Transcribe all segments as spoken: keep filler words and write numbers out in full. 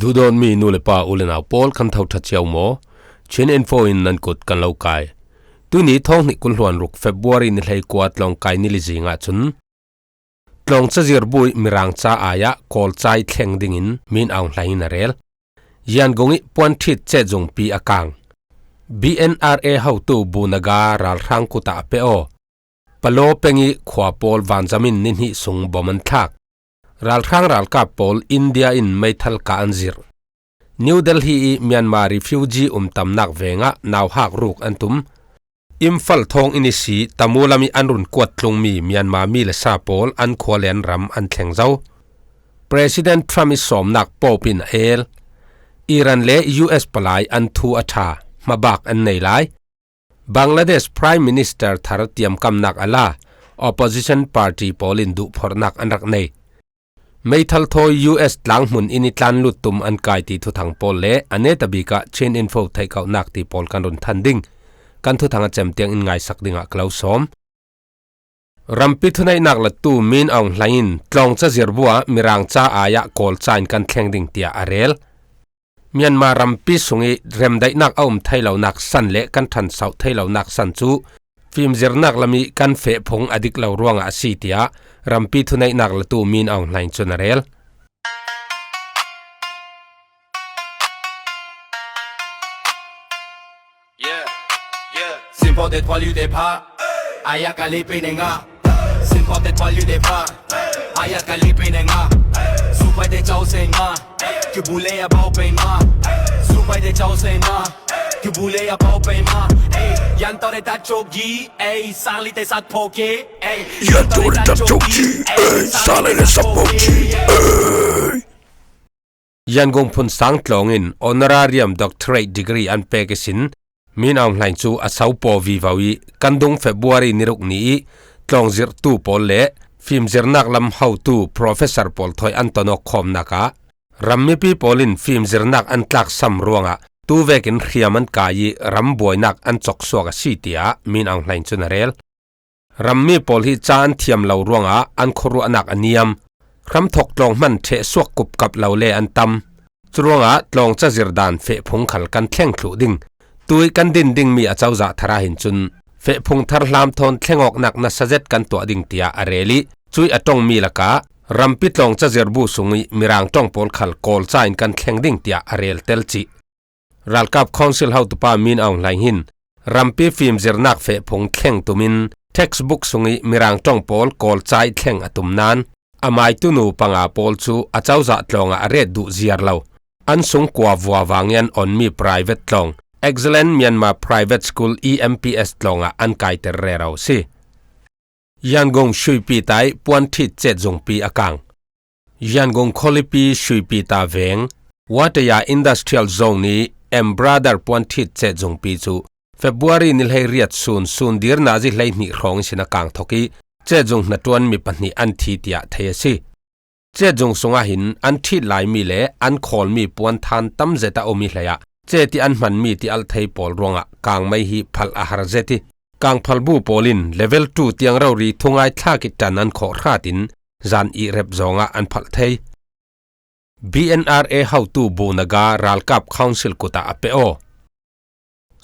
Duhdawtmi nu le pa, u le nau pawl, kan tho ṭha cio maw? Chin Info in nan kut kan lo kai. Tuni thawng hnih kul hluan ruk February ni hlei kua tlawngkai ni li zingah cun tlawngca zirbu ih Mirang ca ai-ah Kawlca ih thleng dingin Min Aung Hlaing in a rel. Yangon ih puanṭhit cetzungpi a kang. B N R A hotu Bu Naga ralhrang kutah a pe aw. Palaw peng ih khua pawl vanzam in ni hnih sung bom an thlak. Ralhrang ralkap pawl India in meithal kah an zirh. New Delhi ih Myanmar refugee umtamnak vengah nauhak ruk an tum. Imphal thawng in ihsi Tamu lam ih an run kuat tlungmi Myanmar mi le sa pawl an khua le an ram an thleng zo. President Trump ih sawmnak Pope in a el. Iran le U S palai an thu a ṭha, hmabak an nei lai. Bangladesh Prime Minister thar tiamkamnak a la, opposition party pawl in duhphorhnak an rak nei. Meithal thawi U S tlanghmun in ih tlan lut tum an kai ti thuthang pawl le a netabik ah Chin Info theihkauhnak ti pawl kan run than ding. Kan thuthang a cem tiang in ngaisak dingah ka lo sawm. Rampi thuneihnak latu Min Aung Hlaing in tlawngca zirbu ah Mirang ca ai-ah Kawlca in kan thleng ding tiah a rel. Myanmar rampi sungih remdaihnak a um thei lonak san le kan ṭhansauh thei lonak san cu fimzirnak lam ih kan feh phung a dik lo ruangah a si, tiah rampi thuneihnak latu Min Aung Hlaing cun a rel. Yeah, yeah. Simple that while you depart, I got live in a Simple that while you depart, I got live in a Super that y'all say ma. You bully about pay ma. Super that y'all say ma. You bully about pay ma. Yan tore ta chogi, ay, sali te sat poke, ay. Yan tore ta chogi, ay, sali te sat poke, ay. Yangon Phunsang tlawng in honorarium doctorate degree an pek ihsin Min Aung Hlaing cu a so paw vivo ih kan dung February ni ruk ni ih tlawngzirhtu pawl le fimzirnak lam hotu professor pawl thawi an ton awk khawmnak ah ram mipi pawl in fimzirnak an tlaksam ruangah tu vekin hriam an kai ih ram buainak an coksuak a si, tiah Min Aung Hlaing cun a rel. Rammi pawl hi ca an thiam lo ruangah an khuaruahnak a niam. Hramthok tlawng hman ṭheh suak kupkap lo le an tam. Curuangah tlawngca zirdan fehphung khal kan thleng thluh ding. Tuih kan din dingmi acozah thar ah hin cun fehphung thar hlam thawn thleng awknak nasa zet kan tuah ding, tiah a rel ih cuih a ṭongmi lakah rampi tlawngca zirbu sungih Mirang ṭong pawl khal Kawlca in kan thleng ding, tiah a rel tel cih. Ralkap Council hotupa Min Aung Hlaing hin rampi fimzirnak fehphung thleng tumin textbook sungih Mirang ṭong pawl Kawlca ih thleng a tum nain a maitunu panga pawl cu acozah tlawngah a ret duh ziar lo. An sung kua vuavang ih an onmi private tlawng Excellent Myanmar Private School, E M P S, tlawngah an kaiter rero si. Yangon Shuipita ih puanṭhit cetzungpi a kang. Yangon khualipi Shuipita veng Wataya Industrial Zone ih Embroider puanṭhit cetzungpi cu February ni hleiriat sun sun dir nazi hleihnih hrawng ihsin a kang thok ih cetzung hnaṭuanmi pahnih an thi, tiah thei a si. Cetzung sungah hin an ṭhit laimi le an khawlmi puanthan tam zet a um ih hleiah cet ih an hmanmi ti alh thei pawl ruangah kangmei hi phalh a har zet ih kangphalbu pawl in level two tiang rori thungai thlak ih ṭan an khawh hratin zan ih rep zawngah an phalh thei. B N R A hotu Bu Naga ralkap Council kutah a pe aw.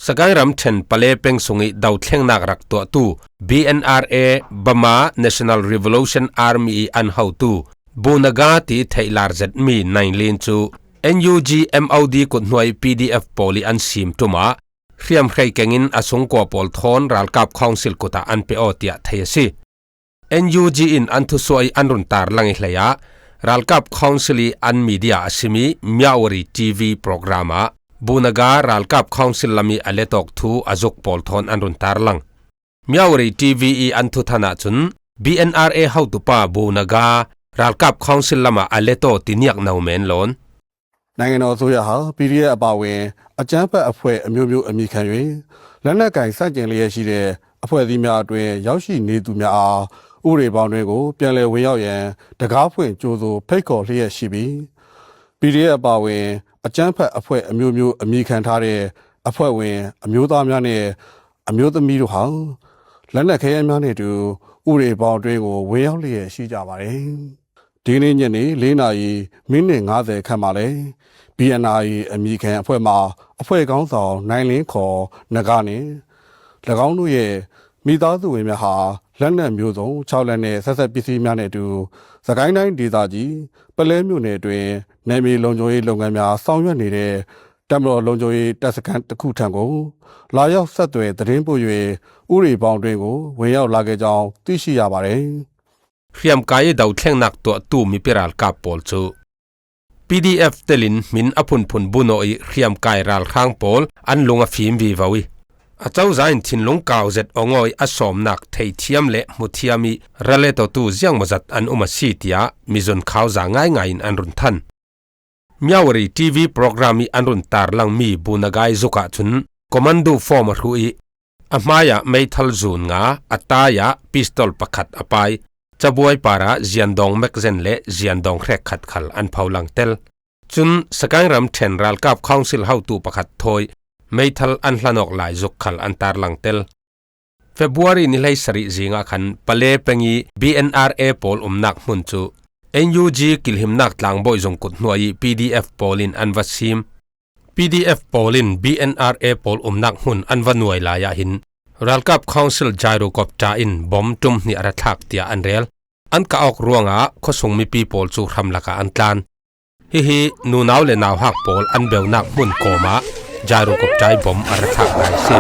Sagaing ramṭhen Pale peng sungih dothlengnak rak tuahtu B N R A, Burma National Revolution Army ih an hotu Bu Naga ti theihlar zetmi Nainlin cu N U G M O D kut hnuai P D F pawl ih an sim ṭum ah hriamhrei kengin a sungkua pawl thawn ralkap Council kutah an pe aw, tiah thei a si. N U G in an thusuah ih an run tarlang ih hleiah ralkap Council ih an media a simi Myawaddy T V program ah Bu Naga ralkap Council lam ih a letawk thu a zuk pawl thawn an run tarlang. Myawaddy T V ih an thuthan ahcun B N R A hotupa Bu Naga ralkap Council lamah a letaw tiniak no men lawn. နိုင်ငံတော်အစိုးရဟာ P D F အပါအဝင် အကြမ်းဖက်အဖွဲ့အမျိုးမျိုးအမည်ခံ၍လက်နက်ကိုင်ဆန့်ကျင်လျက်ရှိတဲ့အဖွဲ့အစည်းများအတွင်းရောက်ရှိနေသူများအားဥပဒေဘောင်တွင်ကိုပြန်လည်ဝင်ရောက်ရန်တံခါးဖွင့်ကြိုဆိုဖိတ်ခေါ်လျက်ရှိပြီး P D F အပါအဝင်အကြမ်းဖက်အဖွဲ့အမျိုးမျိုးအမည်ခံထားတဲ့အဖွဲ့ဝင်အမျိုးသားများနဲ့အမျိုးသမီးတို့ဟာလက်နက်ခဲယမ်းများနဲ့အတူဥပဒေဘောင်တွင်ကိုဝင်ရောက်လျက်ရှိကြပါတယ်။ ဒီကနေ့ညနေလေးနာရီမိနစ်ငါးဆယ်ခန့်မှာလည်း BNI အမည်ခံအဖွဲ့မှအဖွဲ့ခေါင်းဆောင်နိုင်လင်းခေါ်နဂါးနှင့် ၎င်းတို့ရဲ့မိသားစုဝင်များဟာလက်နက်မျိုးစုံခြောက်လက်နှင့်ဆက်ဆက်ပစ္စည်းများနှင့်အတူစကိုင်းတိုင်းဒေသကြီးပလဲမြို့နယ်အတွင်းနယ်မြေလုံခြုံရေးလုပ်ငန်းများဆောင်ရွက်နေတဲ့တပ်မတော်လုံခြုံရေးတပ်စခန်းတစ်ခုထံကိုလာရောက်ဆက်သွယ်သတင်းပို့၍ဥရေပေါင်းတွင်ကိုဝင်ရောက်လာခဲ့ကြောင်းသိရှိရပါတယ်။ Hriamkai i dothlengnak tuahtu mipi ralkap pawl cu PDF telin hmin a phunphun bunaw i hriamkai ralhrang pawl an lung a fim vivo i a cozah in thinlung kau zet awngawh i a sawmnak theithiam le hmuthiam i raletotu ziangmawzat an um a si tiah mizun khauza ngaingai in an run than. Myawaddy TV program i an run tarlangmi Bunagai zuk ahcun commando form a hruh i a hmaiah meithal zun nga, a taiah pistol pakhat a pai. Cabuai parah ziandawng mekzen le ziandawng hrekkhat khal an pho langtel. Cun Sakaing ramṭhen ralkap council hotu pakhat thawi meithal an hlanawk lai zuk khal an tarlangtel. February ni hleisarih zingah khan Pale peng i BNRA pawl umnak hmun cu NUG kilhimnak tlangbawi zung kut hnuai i PDF pawl in an va sim. PDF pawl in BNRA pawl umnak hmun an va nuai lai ah hin ralkap council gyrocopter in bom ṭum hnih a ra thlak tiah an rel. An kah awk ruangah khuasung mipi pawl cu hramlak ah an tlan. Hihi nunau le nauhak pawl an beunak hmun kawm ah gyrocopter i bom a ra thlak lai a si.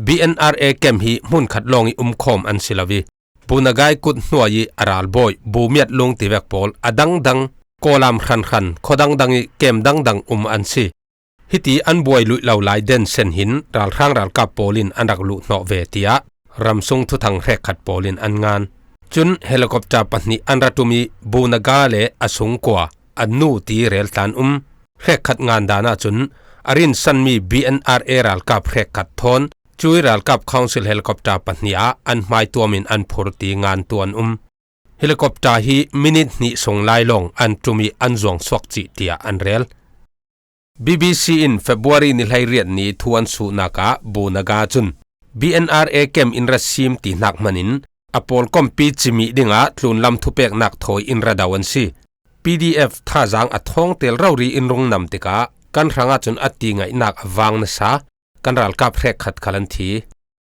BNRA kem hi hmunkhat lawng i umkhawm an si lo i, Bunagai kut hnuai i a ralbawi, Bumiat lung tivek pawl a dangdang, kawlam hranhran, khaw dangdang i kem dangdang um an si. Hiti an buai luih lo lai den sen hin ralhrang ralkap pawl in an rak luhhnawh ve, tiah ramsung thuthang hrekkhat pawl in an ngan. Cun helicopter pahnih an ra ṭum i Bunaga le a sungkua, a nu ti reltlan um. Hrekkhat ngan dan ahcun a rinsanmi BNRA ralkap hrekkhat thawn cui ralkap council helicopter pahnih ah an hmaituam in an phur ti ngan tu an um. Helicopter hi minit hnih sung lai lawng an ṭum i an zuang suak cih tiah an rel. BBC in February ni hleiriat ni thu an suhnak ah Bunaga cun BNRA kem in ra sim ti hnak hman in a pawlkompi cimih dingah tlunlam thupeknak thawi in ra do an si. PDF thazaang a thawngtel rori in rung nam tikah kan hrang ahcun a ti ngaihnak a vang nasa kan ralkap hrekkhat khal an thi.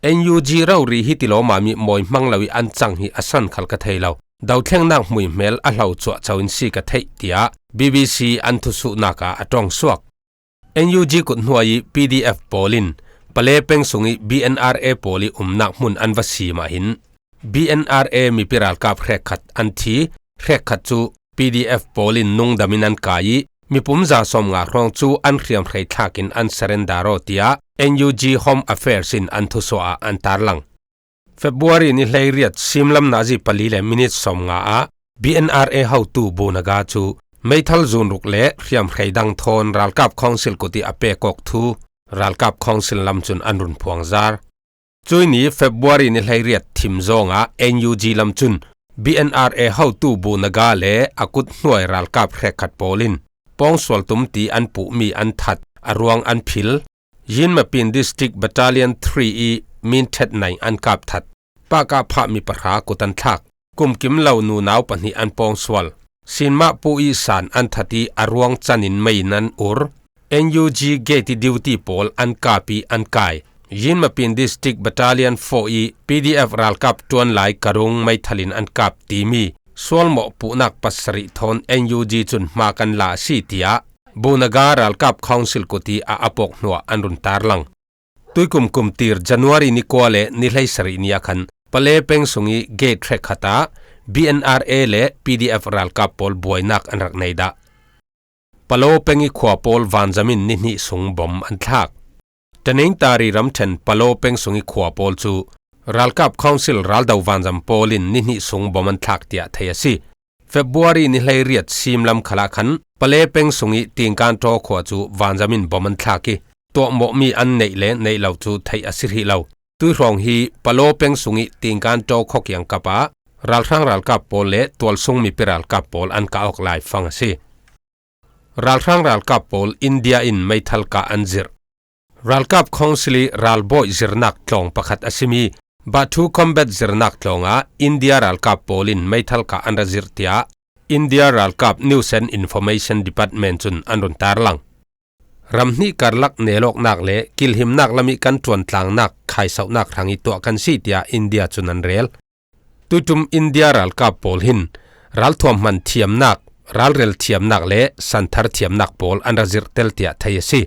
NUG rori hi ti lawmami mawi hmang lo i an cang hi a san khal ka thei lo. Dothlengnak hmuihmel a hlo cuahco in si ka theih, tiah BBC an thusuhnak ah a ṭong suak. NUG kut hnuai i PDF pawl in Pale peng sung i BNRA pawl i umnak hmun an va sim ah hin BNRA mipi ralkap hrekkhat an thi. Hrekkhat cu PDF pawl in nungdam in an kai i mipum za sawmnga hrawng cu an hriamhrei thlak in an surrender aw, tiah NUG Home Affairs in an thusuah ah an tarlang. February ni hleiriat simlam nazi pali le minit sawmnga ah BNRA hotu Bunaga cu meithal zunruk le hriamhrei dang thawn ralkap council kut i a pek awk thu ralkap council lam cun an run phuangzar. Cui ni February ni hleiriat thim zawngah NUG lam cun BNRA hotu Bunaga le a kut hnuai ralkap hrekkhat pawl in pawngsual tum ti an puhmi an that, a ruang an phil. Yinmapin District Battalion three i Minṭhet naing an kap that. Pakah phahmi pahra kut an thlak. Kumkim lo nunau pahnih an pawngsual. Sinmah pu i san an that i a ruang can in mei in an ur. NUG gate i duty pawl an kap i an kai. Yinmapin District Battalion four i PDF ralkap ṭuan lai karung meithal in an kap timi sualmawh puhnak pasarih thawn NUG cun hma kan la a si, tiah Bunaga ralkap council kut i a a pawk hnuah an run tarlang. Tuikum kum tir January ni kua le ni hleisarih ni ah khan Pale peng sung i gate hrekkhat ah BNRA le PDF ralkap pawl buainak an rak nei dah. Palo peng i khua pawl vanzam in ni hnih sung bom an thlak. Tanengtari ramṭhen Palo peng sung i khua pawl cu ralkap council raldo vanzam pawl in ni hnih sung bom an thlak tiah thei a si. February ni hleiriat simlam khalah khan Pale peng sung i Tingkan Ṭaw khua cu vanzam in bom an thlak i tuahmawhmi an neih le neih lo cu theih a si hrih lo. Tuihrawng hi Palo peng sung i Tingkan Ṭaw khuakiang kap ah ralhrang ralkap pawl le tualsung mipi ralkap pawl an kah awk lai fang a si. Ralhrang ralkap pawl India in meithal kah an zirh. Ralkap Council ih ralbawi zirnak tlawng pakhat a simi Bathu Combat zirnak tlawngah India ralkap pawl in meithal kah an ra zirh tiah India ralkap News and Information Department cun an run tarlang. Ram hnih karlak nelawknak le kilhimnak lam ih kan ṭuantlangnak khaisauhnak hrang ih tuah kan si tiah India cun an rel. Tuiṭum India ralkap pawl hin ralthuam hman thiamnak, ralrel thiamnak le santhar thiamnak pawl an ra zirh tel tiah thei a si.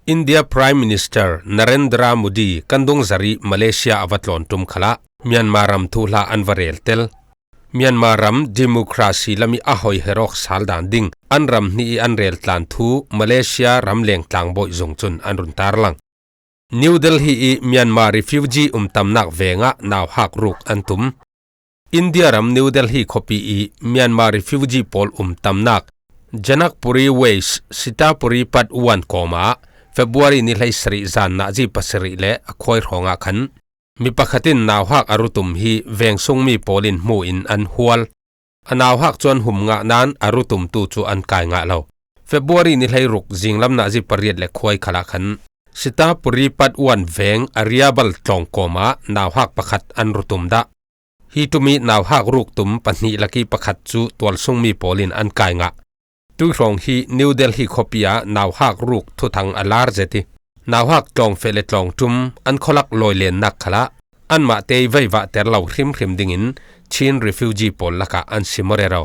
India Prime Minister Narendra Modi kan dungzarh ih Malaysia a va tlawn ṭum khalah Myanmar ram thuhla an va rel tel. Myanmar ram democracy lam ih a hoi herawk sal dan ding an ram hnih ih an rel tlan thu Malaysia ramleng tlangbawi zung cun an run tarlang. New Delhi ih Myanmar refugee umtamnak vengah nauhak ruk an tum. India ram New Delhi khuapi ih Myanmar refugee pawl umtamnak Janakpuri West, Sitapuri Part One kawmah February ni hleisarih zan nazi pasarih le a khuai hrawngah khan mi pakhat in nauhak a rutum hi vengsungmi pawl in hmu in an hual. A nauhak cu an hum ngah nain a rutumtu cu an kai ngah lo. February ni hleiruk zinglam nazi pariat le khuai khalah khan Sitapuri Part One veng Ariabal tlawng kawmah nauhak pakhat an rutum dah. Hi ṭum ih nauhak ruk tum pahnih lak ih pakhat cu tualsungmi pawl in an kai ngah. Tuihrawng hi New Delhi khuapi ah nauhak ruk thuthang a lar zet ih, nauhak tlawng feh le tlawng ṭum an khualak lawilennak khalah anmah te ih veivahter lo hrimhrim dingin Chin refugee pawl lakah an sim aw rero.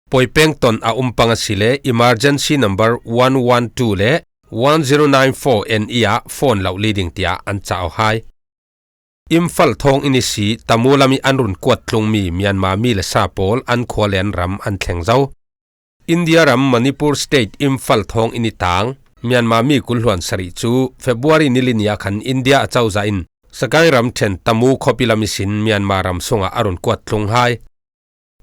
Pawipeng ton a um pang a si le emergency number one one two le one zero nine four en ih ah phone loh li ding tiah an cah aw hai. Imphal thawng inn ihsi Tamu lam ih an run kuat tlungmi Myanmar mi le sa pawl an khua le an ram an thleng zo. India ram Manipur State Imphal thawng inn ih tang Myanmar mi kul hluan sarih cu February ni li ni ah khan India acozah in Sagaing ramṭhen Tamu khuapi lam ihsin Myanmar ram sungah a run kuat tlung hai.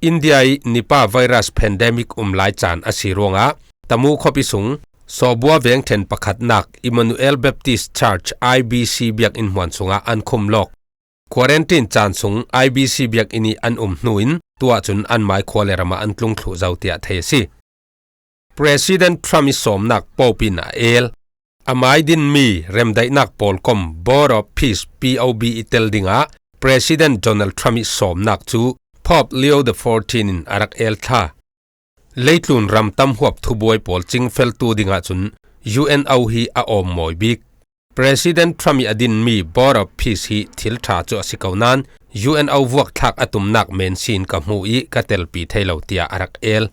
India ih Nipah virus pandemic um lai caan a si ruangah Tamu khuapi sung Sawbua veng ṭhen pakhatnak Emmanuel Baptist Church I B C biakinn hmuan sungah an khum lawk. Quarantine caan sung I B C biakinn ih an um hnu in tuah cun an mai khua le ramah an tlung thluh zo tiah thei a si. President Trump ih sawmnak Pope in a el. A mai dinmi remdaihnak pawlkom Board of Peace, P O B, ih tel dingah President Donald Trump ih sawmnak cu Pope Leo the fourteen in a rak el thla. Leitlun ram tam huap thubuai pawl cingfeltu dingah cun U N O hi a awm mawi bik. President Trump ih a dinmi Board of Peace hi thil ṭha cu a si ko nain U N O vuakthlak a tumnak men sin ka hmu ih ka telpi thei lo tiah a rak el.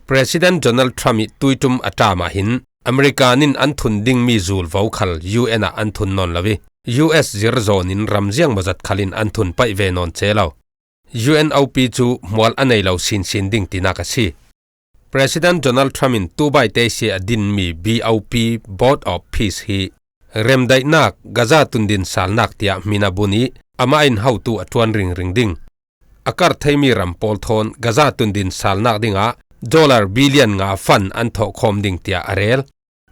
President Donald Trump ih tuiṭum a ṭam ah hin America nin an thun dingmi zulvo khal U N ah an thun nawn lo ih U S zir zawn in ram ziang mawzat khal in an thun paih ve nawn ce lo. U N O pi cu hmual a nei lo sinsin ding tinak a si. President Donald Trump in Dubai te ihsi a dinmi B O P, Board of Peace, hi remdaihnak, Gaza tundin salnak tiah hmin a bun ih amah in hotu a ṭuan ringring ding. A karh theimi ram pawl thawn Gaza tundin salnak dingah dollar billion nga fund an thawhkhawm ding tiah a rel.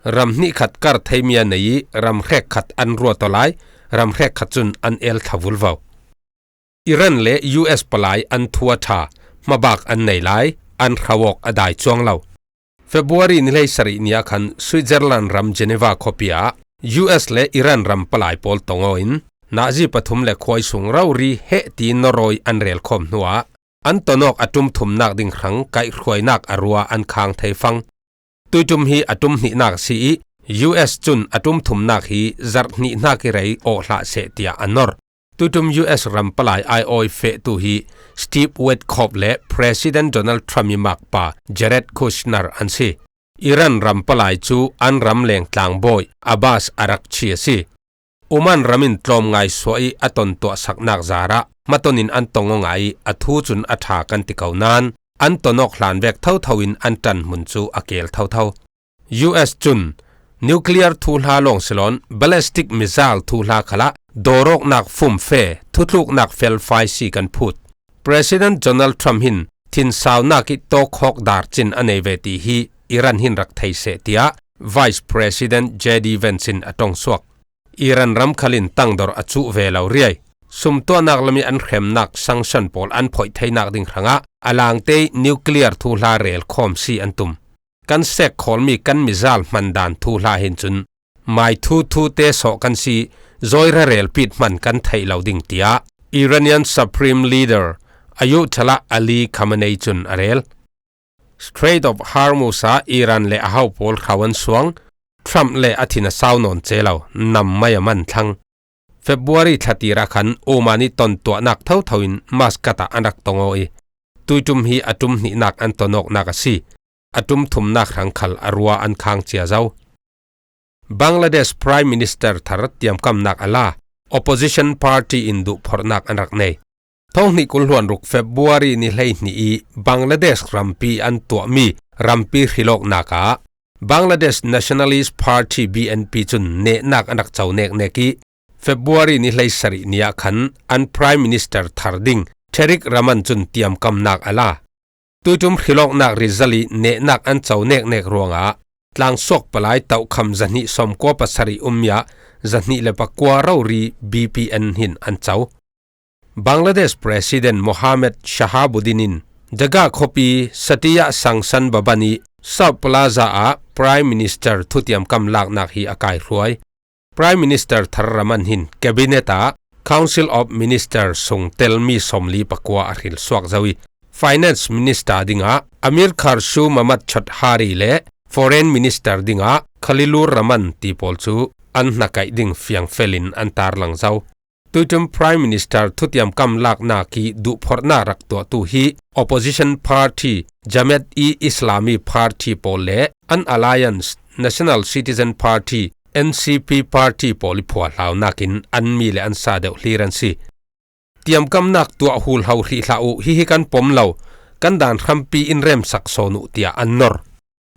Ram hnih khat karh theimi a nei ih ram hrek khat an ruat aw lai, ram hrek khat cun an el thla vulvo. Iran le U S palai an thu a ṭha, hmabak an nei lai, an hra awk a dai cuang lo. February ni hleisarih ni ah khan Switzerland ram Geneva khuapi ah U S le Iran ram palai pawl tong aw in nazi pathum le khuai sung rori heh tiin nawrawi an relkhawm hnuah an tonawk a ṭum thumnak ding hrang kaihhruainak a rua an khang thei fang. Tuiṭum hi a ṭum hnihnak a si ih U S cun a ṭum thumnak hi zarh hnihnak ih rei awh hlah seh tiah a nor. Tuiṭum U S ram palai aiawh ih fehtu hi Steve Witkoff le President Donald Trump ih makpa Jared Kushner an si. Iran ram palai cu an ram leng tlangbawi Abbas Araghchi a si. Oman ram in tlawmngai suah ih a ton tuahsaknak zarah hmaton in an tong aw ngah ih a thu cun a ṭha kan ti ko nain an tonawk hlan vek thotho in an ṭanhmun cu a keel thotho. U S cun nuclear thuhla lawng si loin ballistic missile thuhla khalah dawrawknak fumfe, thutluknak felfai si kan phut. President Donald Trump hin thinsaunak ih tawkhawk dar cin a nei ve ti hi Iran hin rak thei seh tiah Vice President J D Vance in a ṭongsuak. Iran ram khal in tangdor a cuh ve lo riai. sumtuahnak lam ih an hremnak sanction pawl an phoih theinak ding hrangah a langte ih nuclear thuhla rel khawm si an tum. Kan sek khawlmi kan mizal hman dan thuhla hin cun mai thu thute sawh kan si, zawira relpit hman kan theih lo ding, tiah Iranian Supreme Leader Ayatollah Ali Khamenei cun a rel. Strait of Hormuz ah Iran le a hau pawl hrau an suang, Trump le a thin a sau nawn ce lo, nam mai a man thlang. February thla tir ah khan Oman ih tontuahnak thotho in Muscat ah an rak tong aw ih, tuiṭum hi a ṭum hnihnak an ton awknak a si. A ṭum thumnak hrang khal a rua an khang cia zo. Bangladesh Prime Minister thar tiamkamnak a la, opposition party in duhphorhnak an rak nei. Thawng hnih kul hluan ruk February ni hleihnih ih Bangladesh rampi an tuahmi rampi hrilawknak ah Bangladesh Nationalist Party, B N P, cun nehnak an rak co neknek ih, February ni hleisarih ni ah khan an Prime Minister thar ding Tariq Rahman cun tiamkamnak a la. Tuiṭum hrilawknak rizal ih nehnak an co neknek ruangah tlangsuak palai tohkham zahnih sawmkua pasarih ummi ah zahnih le pakua rori B P N hin an co. Bangladesh President Mohamed Shahabuddin in Dhaka khuapi Satya Sansan Bhavan ih South Plaza ah Prime Minister thutiamkam laknak hi a kaihruai. Prime Minister thar Rahman hin Cabinet ah Council of Minister sung telmi sawmli pakua a hril suak zo ih, Finance Minister dingah Amir Kharshu Mohammad Choudhary le Foreign Minister dingah Khalilur Rahman ti pawl cu an hnakaih ding fiangfel in an tarlang zo. Tuiṭum Prime Minister thutiamkam laknak ih duhphorhnak rak tuahtu hi opposition party Jamaat-e-Islami Party pawl le an alliance National Citizen Party, N C P, party pawl ih phuahhlaunak in an mi le an sa deuh hlir an si. Tiamkamnak tuah hulho hrih hlah uh, hihi kan pom lo, kan dan hrampi in remsak sawn uh, tiah an nor.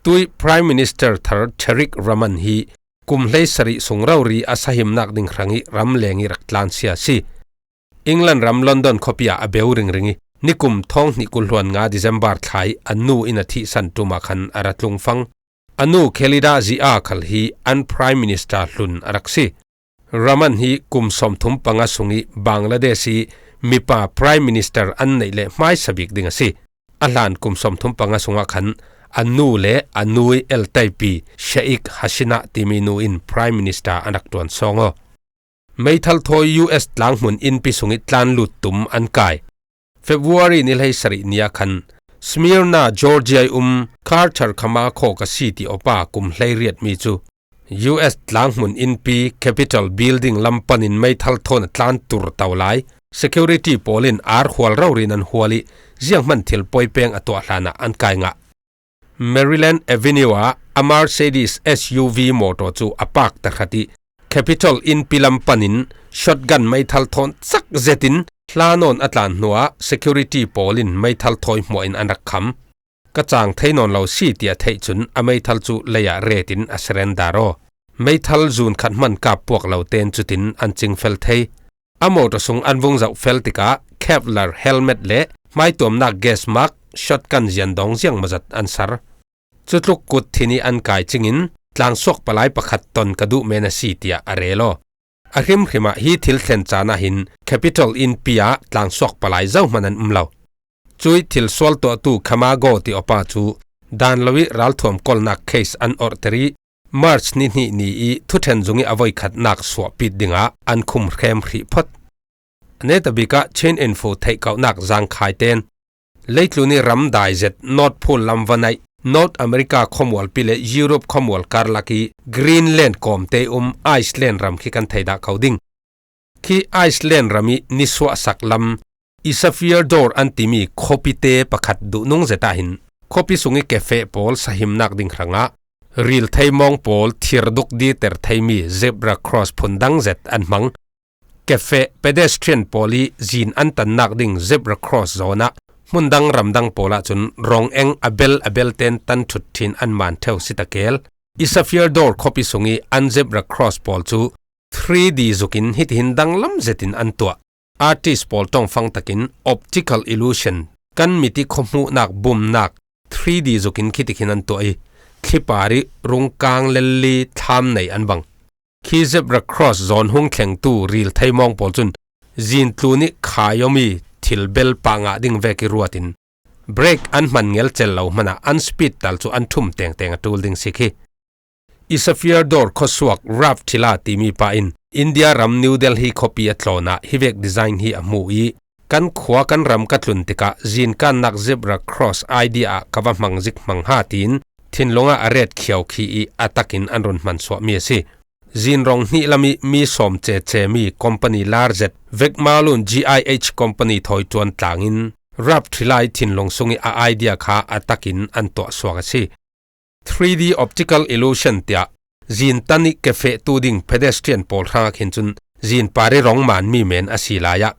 Tuih Prime Minister thar Tariq Rahman hi kum hleisarih sung rori a sahimnak ding hrangih ramleng ih rak tlansia a si. England ram London khuapi ah a beu ringring ih nikum thawng hnih kul hluan nga December thla ih a nu in a thihsan ṭum ah khan a ra tlungfang. A nu Khaleda Zia khal hi an Prime Minister hlun a rak si. Rahman hi kum sawmthum panga sungih Bangladesh ih mipa Prime Minister an neih le hmaisa bik ding a si. A hlan kum sawmthum panga sungah khan a nu le a nu ih eltaipi Sheikh Hasina timi nu in Prime Minister an rak ṭuan sawng aw. Meithal thawi U S tlanghmun innpi sungih tlanlut tum an kai. February ni hleisarih ni ah khan Smyrna, Georgia ih um Carter Khama khaw ka si ti awpa kum hleiriatmi cu U S tlanghmun innpi Capitol Building lam panin meithal thawn a tlan tur to lai. Security pawl in ar hual rori in an hual ih zianghman thil poi peng a tuah hlanah an kai ngah. Maryland Avenue ah a Mercedes S U V motor cu a park tahrat ih Capitol innpi lam panin shotgun meithal thawn cak zetin hla nawn a tlan hnuah security pawl in meithal thawi hmuah in an rak kham. Ka cang thei nawn lo si tiah theih cun a meithal cu lei ah ret in a surrender aw. Meithal zun khat hman kap puak lo tein cutin an cingfel thei. A motor sung an vung zoh fel tikah Kevlar helmet le hmaituamnak gas mask, shotgun zian dawng ziang maw zat an ser. Cutluk kut thin ih an kai cingin tlangsuak palai pakhat ton ka duh men a si tiah a rel aw. A hrimhrim ah hi thil thlen caan ah hin Capitol innpi ah tlangsuak palai zohman an um lo. Cuih thil sual tuahtu Khamago ti awpa cu dan lo ih ralthuam kolnak case an orhter ih March ni hnih ni ih thuṭhen zung ih a voikhatnak suahpit dingah an khum hrem hrih phot. A netabik ah Chin Info theihkauhnak zangkhai tein leitlun ih ram dai zet North Pole lam vanaih North America khuamualpi le Europe khuamual karlak ih Greenland kawmte um Iceland ram khi kan thei dah ko ding. Khi Iceland ram ih nisuahsak lam Isafjörður an timi khuapite pakhat duhnung zet ah hin khuapi sungih kefeh pawl sahimnak ding hrangah rilthei mawng pawl thir duk dirter theimi zebra cross phundang zet an hmang. Kefeh pedestrian pawl ih zin an tannak ding zebra cross zawn ah hmundang ramdang pawl ahcun rawng eng a bel a bel tein tan ṭhut ṭhin an man ṭheu si ta kel. Isafjörður khuapi sungih an zebra cross pawl cu three D zukin hitihin danglam zetin an tuah. Artist pawl ṭongfang takin optical illusion, kan mit ih khuahmuhnak bumnak three D zukin khitikhin an tuah ih thlipar ih rungkang lelli thlam nei an bang. Khi zebra cross zawn hung thlengtu rilthei mawng pawl cun zin tlun i khai om i thil bel pah ngah ding vek i ruat in brake an hman ngelchel lo hmanah an speed tal chu an thum tengteng a tul ding sik hi. Isafjardar khuasuak Ralph Thrila timi pa in India ram New Delhi khuapi a tlawnah hi vek design hi a hmu i, kan khua kan ram ka tlun tikah zin kannak zebra cross idea ah ka va hmang zik hmang ha tiin thinlungah a ret khiau khi i a takin an run hman suahmi a si. Zin rong hnih lam i mi sawm cece mi company lar zet Vekmalun G I H company thawi tuan tlangin Ralph Thrila i thinlung sung i a idea kha a takin an tuah suak a si. Three D optical illusion tiah zin tan i ke fehtu ding pedestrian pawl hrangah khin cun zin par i rong man mi men a si lai ah,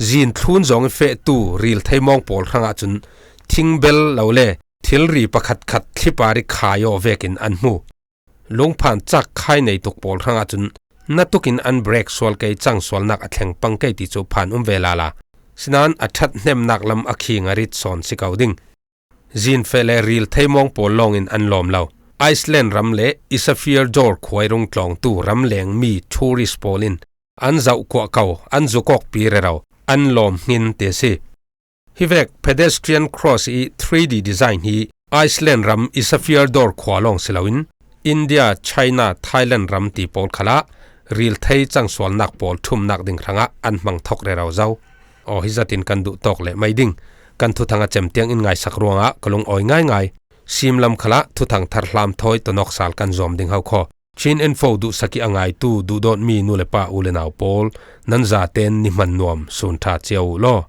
zin thlun zong i fehtu ril theimawng pawl hrangah cun thingbel lo le thilri pakhat khat thli par i khai aw vekin an hmu. Lungphan cak khai nei tuk pawl hrangah cun na tukin an brake sual kei cang sualnak a thleng pang kei ti cu phan um ve lala. Sinain a ṭhat hnemnak lam a khing a rit sawn si ko ding. Zin feh le ril theimawng pawl lawngin an lawm lo. Iceland ram le Isafjardar khuai rung tlawngtu ramleng mi tourist pawl in an zauh kuah ko, an zukawkpi rero, an lawm hngin ti a si. Hi vek pedestrian cross i three D design hi Iceland ram Isafjardar khua lawng si loin India, China, Thailand ram ti pawl khalah ril thei cang sualnak pawl thumnak ding hrangah an hmang thawk rero zo. Aw, hi zatin kan duh tawk leh mai ding. Kan thuthang a cem tiang in ngaisak ruangah ka lungawi ngaingai. Simlam khalah thuthang thar hlam thawi tonawk sal kan zawm ding ho khaw. Chin Info duhsak i a ngaitu duhdawtmi nu le pa u le nau pawl, nan zaten ni hman nuam sun ṭha cio uh law.